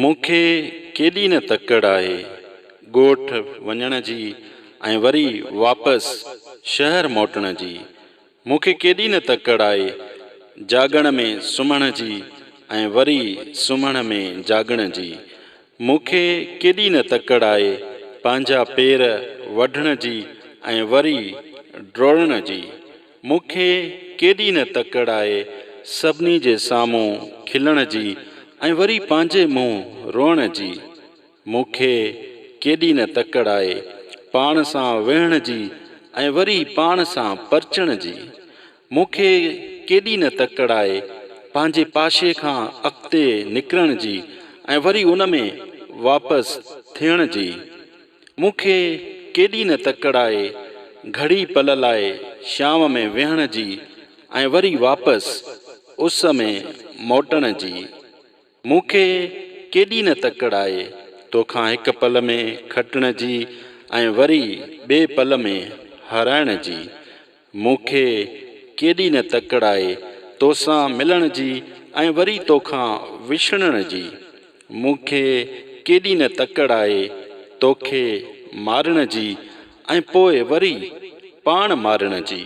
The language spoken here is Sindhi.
مون کي ڪيڏي نه تڪڙ آهي ڳوٺ وڃڻ جي ۽ وري واپس شهر موٽڻ جي. مون کي ڪيڏي نه تڪڙ آهي جاڳڻ ۾ سمهڻ جي ۽ وري سمهڻ ۾ جاڳڻ جي. مون کي ڪيڏي نه تڪڙ آهي پنهنجا پير وڍڻ جي ۽ وري ڊوڙڻ جي. مون کي ڪيڏي نه تڪڙ آهي سڀني جي سامهون کلڻ جي ۽ وري پنهنجي منهن روئڻ جي. مون کي ڪيڏي نه تڪڙ آهي پاڻ سان ويهڻ جي ۽ وري پاڻ سان پرچڻ جي. مون کي ڪيڏي نه تڪڙ آهي پنهنجي پاشي کان اڳتي نڪرڻ جي ۽ وري ان ۾ واپس ٿيڻ جي. مون کي ڪيڏي نه تڪڙ آهي گهڙي پل لاء شام ۾ ويهڻ جي ۽ وري واپس اس ۾ موٽڻ جي. مون کي ڪيڏي نه تڪڙ آهي توکان هڪ پل ۾ کٽڻ جي ۽ وري ٻئي پل ۾ هارائڻ جي. مون کي ڪيڏي نه تڪڙ آهي توسان ملڻ جي ۽ وري توکان وڇڙڻ جي. مون کي ڪيڏي نه تڪڙ آهي توکي مارڻ جي ۽ پوء وري پاڻ مارڻ جي.